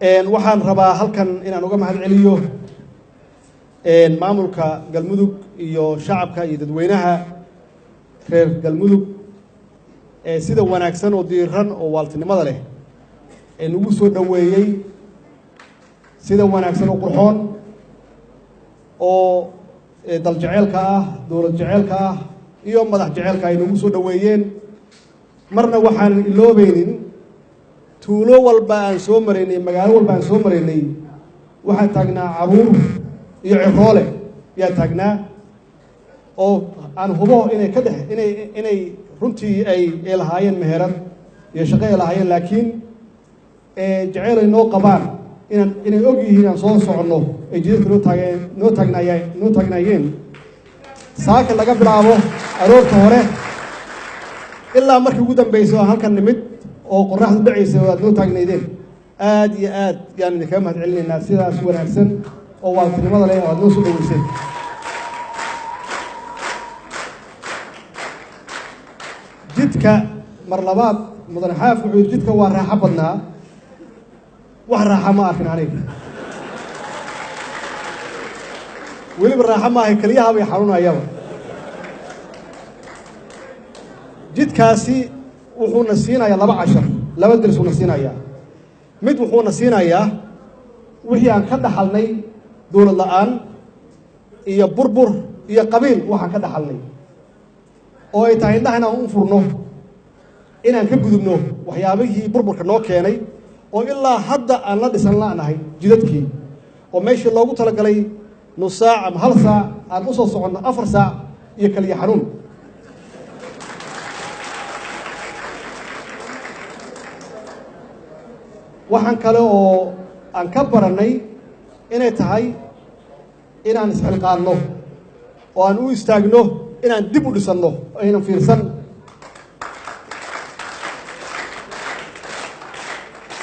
Waxaan rabaa halkan inaan uga mahad celiyo maamulka Galmudug iyo shacabka iyo dadweynaha reer Galmudug ee sida wanaagsan oo diiran oo waaltinimada leh ee nagu soo dhoweeyey, sida wanaagsan oo qurxoon oo dal jeceelka ah, dowlad jeceelka ah iyo madax jeceelka ay nagu soo dhoweeyeen. Marna waxaanan iloobaynin tuulo walba aan soo maraynay, magaalo walba aan soo maraynay, waxaa taagnaa caruur iyo ciroole yaa taagnaa oo aan hubo inay ka dhex inay runtii ay lahaayeen meherad iyo shaqo ay lahaayeen, laakiin jeceyl ay noo qabaan inaan inay og yihiin aan soo soconno ay jidadka noo taageen, noo taagnaayeen saaka laga bilaabo aroorta hore ilaa markii ugu dambeysay oo halkan nimid oo qorraxdu dhacaysa oo aad noo taagnaydeen. Aad iyo aad yaan idinkaga mahad celinaynaa sidaas wanaagsan oo waaltinimada leh oo aad noo soo dhaweyseen. Jidka mar labaad Mudane Xaaf wuxuu yidhi jidka waa raaxo badnaa. Wax raaxa ma arkin aniga, weliba raaxo maaha, keliyaha bay xanuunayaba. Jidkaasi wuxuuna siinayaa laba cashar, laba deris uuna siinayaa. Mid wuxuuna siinayaa wixii aan ka dhaxalnay dowlad la-aan iyo burbur iyo qabiil, waxaan ka dhaxalnay oo ay tahay indhaha inaan u furno, inaan ka gudubno waxyaabihii burburka noo keenay oo ilaa hadda aan la dhisan la'nahay jidadkii, oo meeshii loogu talagalay nus saac ama hal saac aan u soo soconno 4 saac iyo kaliya xanuun. Waxaan kale oo aan ka barannay inay tahay inaan isxilqaanno oo aan u istaagno inaan dib u dhisanno, aynan fiirsan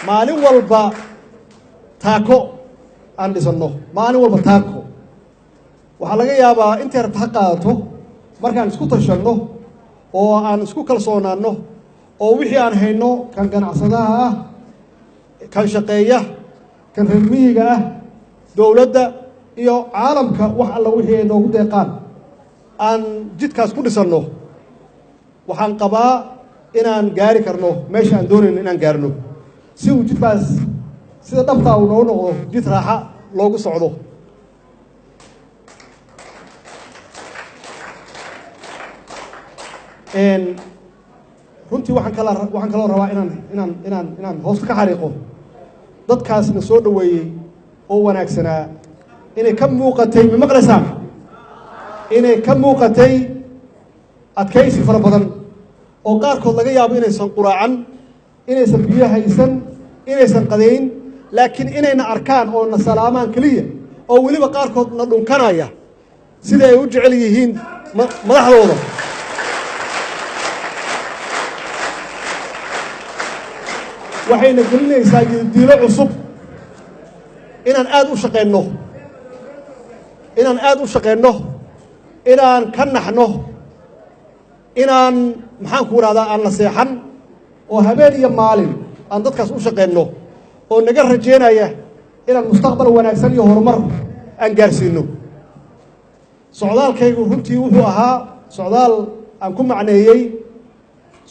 maalin walba taako aan dhisanno, maalin walba taako. Waxaa laga yaabaa intay rabta ha qaadato markaan isku tashanno oo aan isku kalsoonaanno oo wixii aan hayno, kan ganacsadaha ah, kan shaqeeya, kan reer miyiga ah, dowladda iyo caalamka, wax alla wixii ay noogu deeqaan aan jidkaas ku dhisanno, waxaan qabaa inaan gaari karno meesha aan doonayno inaan gaarno, si uu jidkaas sida dhabtaa uu noogu noqdo jid raaxa loogu socdo. Runtii waxaan kaloo rabaa inaan hoosta ka xariiqo dadkaasna soo dhoweeyey oo wanaagsanaa inay ka muuqatay, ma maqlaysaan, inay ka muuqatay adkaysi fara badan oo qaarkood laga yaabo inaysan quraacan, inaysan biyo haysan, inaysan qadayn, laakiin inayna arkaan oo na salaamaan keliya, oo weliba qaarkood na dhunkanaya sida ay u jecel yihiin madaxdooda. Waxayna gelinaysaa yididiilo cusub inaan aad u shaqayno, inaan aad u shaqayno, inaan ka naxno, inaan maxaan ku idhahdaa aan la seexan oo habeen iyo maalin aan dadkaas u shaqayno oo naga rajeynaya inaan mustaqbal wanaagsan iyo horumar aan gaarsiino. Socdaalkaygu runtii wuxuu ahaa socdaal aan ku macneeyey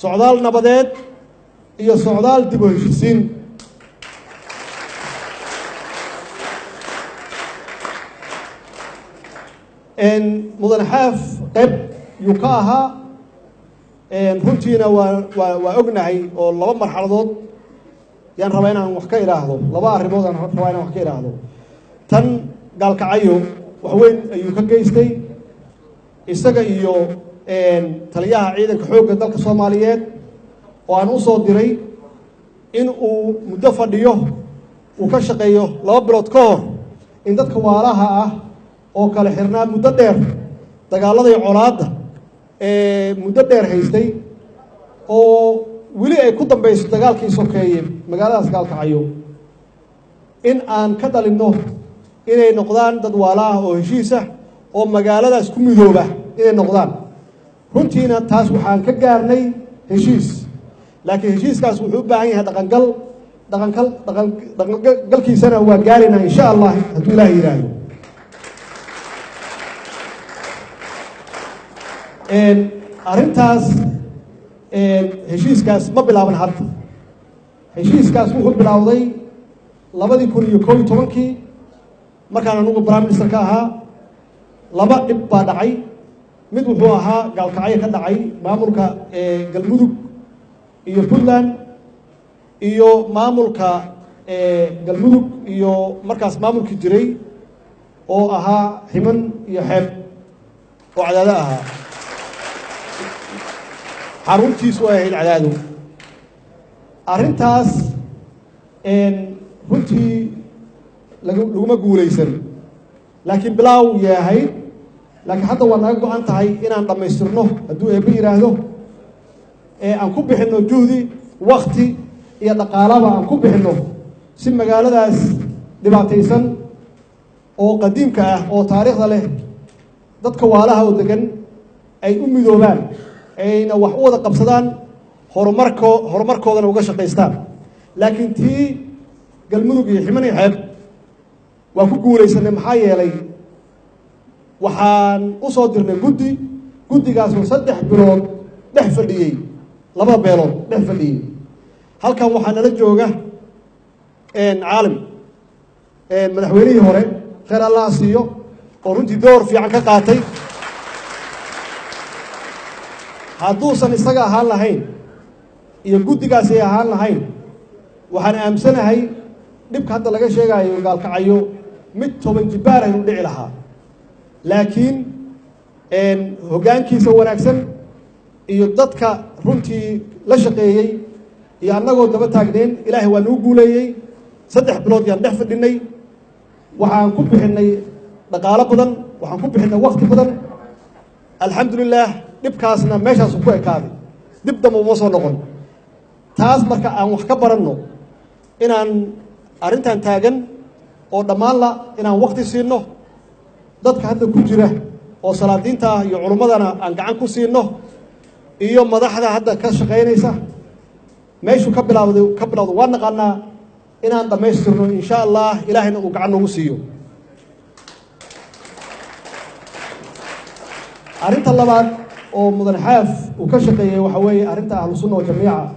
socdaal nabadeed iyo socdaal dib u heshiisiin. Mudane Xaaf qayb yuu ka ahaa runtiina, waa ognahay oo laba marxaladood yaan rabaa inaan wax ka idhaahdo, laba arrimood aan rabaa inaan wax ka idhaahdo. Tan Gaalkacayo wax weyn ayuu ka geystay isaga iyo taliyaha ciidanka xoogga dalka Soomaaliyeed oo aan u soo diray in uu muddo fadhiyo, uu ka shaqeeyo 2 bilood ka hor in dadka waalaha ah oo kale xirnaa muddo dheer dagaaladay colaadda ee muddo dheer haystay oo weli ay ku dambayso dagaalkii sokeeye magaaladaas Gaalkacyo, in aan ka dhalinno inay noqdaan dad waala ah oo heshiis ah oo magaaladaas ku midooba inay noqdaan. Runtiina taas waxaan ka gaarnay heshiis, laakiin heshiiskaas wuxuu u baahan yahay dhaqangal. Dhaqankal dhaqan dhaqangalkiisana waa gaaraynaa, insha Allah, hadduu Ilaah yidhaahdo. Arrintaas heshiiskaas ma bilaaban hadda. Heshiiskaas wuxuu bilowday 2011-kii, markaan anugu prime minister ka ahaa. Laba dhib baa dhacay. Mid wuxuu ahaa Gaalkacyo ka dhacay, maamulka Galmudug iyo Puntland iyo maamulka Galmudug iyo markaas maamulkii jiray oo ahaa Ximan iyo Xeeb oo Cadaado ahaa, xaruntiisu ay ahayd Cadaado. Arrintaas runtii laguma guulaysan, laakiin bilaaw yay ahayd. Laakiin hadda waa naga go-an tahay inaan dhammaystirno, hadduu Eebbe yidhaahdo, ee aan ku bixinno juhdi, wakti iyo dhaqaalaba aan ku bixinno, si magaaladaas dhibaataysan oo qadiimka ah oo taariikhda leh, dadka waalaha oo degan ay u midoobaan, ayna wax u wada qabsadaan, horumarkoodana uga shaqaystaan. Laakiin tii Galmudug iyo Ximan iyo Xeeb waa ku guulaysanay, maxaa yeelay waxaan u soo dirnay guddi, guddigaasoo 3 bilood dhex fadhiyey, laba beelood dhex fadhiyey. Halkan waxaa nala jooga Caalim, madaxweynihii hore, khayr Allaha siiyo, oo runtii door fiican ka qaatay. Hadduusan isaga ahaan lahayn iyo guddigaasi ay ahaan lahayn, waxaan aamsanahay dhibka hadda laga sheegaayo Gaalkacayo mid 10 jibbaar aynu dhici lahaa. Laakiin hoggaankiisa wanaagsan iyo dadka runtii la shaqeeyey iyo annagoo daba taagneen, Ilaahay waa nagu guuleeyey. 3 bilood yaan dhex fadhinay. Waxaan ku bixinnay dhaqaalo badan, waxaan ku bixinnay wakti badan. Alxamdulilah, dhibkaasna meeshaasu ku ekaaday, dib damba uma soo noqon. Taas marka aan wax ka baranno, inaan arrintan taagan oo dhammaan la inaan wakti siinno, dadka hadda ku jira oo salaadiinta ah iyo culummadana aan gacan ku siinno, iyo madaxda hadda ka shaqaynaysa. Meeshuu ka bilowday waa naqaanaa, inaan dhammaystirno, insha Allah, Ilaahayna uu gacan noogu siiyo. Arrinta labaad oo mudan Xaaf uu ka shaqeeyey waxaa weeye arrinta Ahlu Sunna wa Jamiica,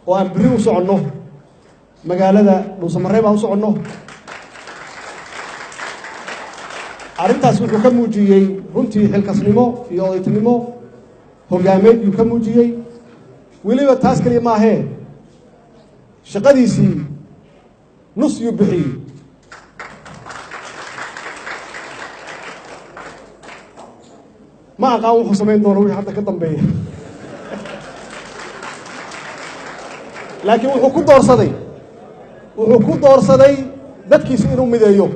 oo aan berri u soconno magaalada Dhuusamareeb aan u soconno. Arrintaas wuxuu ka muujiyey runtii xilkasnimo iyo odaytinimo hoggaameed yuu ka muujiyey. Weliba taas keliya maahee, shaqadiisii nus yuu bixiyey. Ma aqaan wuxuu samayn doono wixii hadda ka dambeeya, laakiin wuxuu ku doorsaday dadkiisu inuu mideeyo,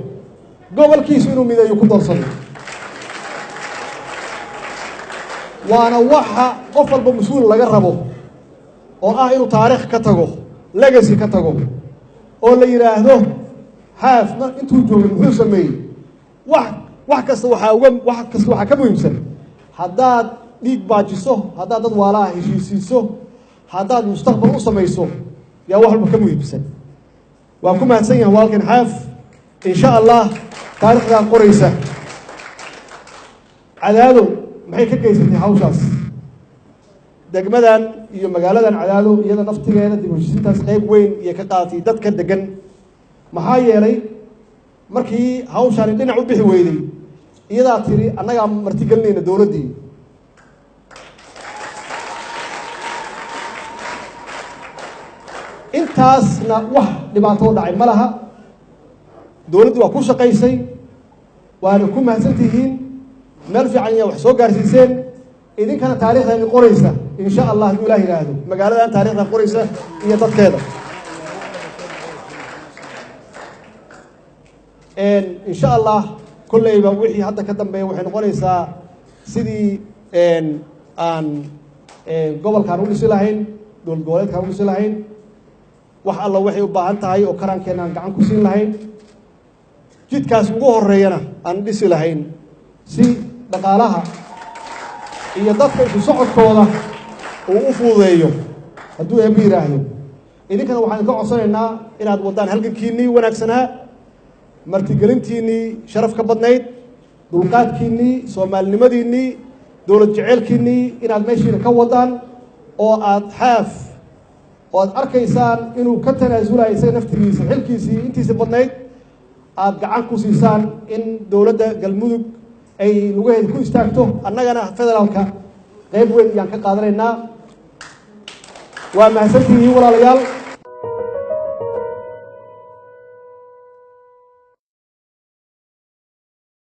gobolkiisu inuu mideeyo ku doorsaday. Waana waxa qof walba mas-uul laga rabo, oo ah inuu taariikh ka tago, legacy ka tago, oo la yidhaahdo Xaaf intuu joogay muxuu sameeyey. Wax kasta waxaa uga wax kasta waxaa ka muhiimsan haddaad dhiig baajiso, haddaad dad waalaha heshiisiiso, haddaad mustaqbal u samayso, yaa wax walba ka muhiimsan. Waan ku mahadsan yahay walaalkan Xaaf. Insha Allah, taarikhdaa qoraysa Cadaado maxay ka geysatay hawshaas degmadan iyo magaaladan Cadaado. Iyada naftigeeda dib u heshiisiintaas qayb weyn iyo ka qaadatay dadka degan, maxaa yeelay markii hawshaani dhinac u bixi weyday, iyadaa tiri annagaa martigelinayna dowladdii. Intaasna wax dhibaato dhacay ma laha. Dowladdii waa ku shaqaysay, waana ku mahadsan tihiin. Meel fiican iyaa wax soo gaarsiiseen. Idinkana taarikhda idin qoraysa, insha Allah, hadduu Ilah yidhaahdo, magaaladan taarikhda qoraysa iyo dadkeeda, insha Allah. Kolleyba wixii hadda ka dambeeya waxay noqonaysaa sidii aan gobolkaan u dhisi lahayn, dowlad goboleedkaan u dhisi lahayn, wax alla waxay u baahan tahay oo karaankeenna aan gacan ku siin lahayn, jidkaas ugu horeeyana aan dhisi lahayn, si dhaqaalaha iyo dadka isu socodkooda uu u fududeeyo, hadduu Eebbe yidhaahdo. Idinkana waxaan idinka codsanaynaa inaad waddaan halgankiinnii wanaagsanaa, martigelintiinnii sharaf ka badnayd, dulqaadkiinnii, soomaalinimadiinnii, dowlad jeceelkiinnii inaad meeshiina ka waddaan, oo aad Xaaf oo aad arkaysaan inuu ka tanaasulayo isaga naftigiisa xilkiisii intiisa badnayd aada gacan ku siisaan in dowladda Galmudug ay lugaheeda ku istaagto. Annagana federaalka qayb weyn ayaan ka qaadanaynaa. Waa mahadsantihiin, walaalayaal.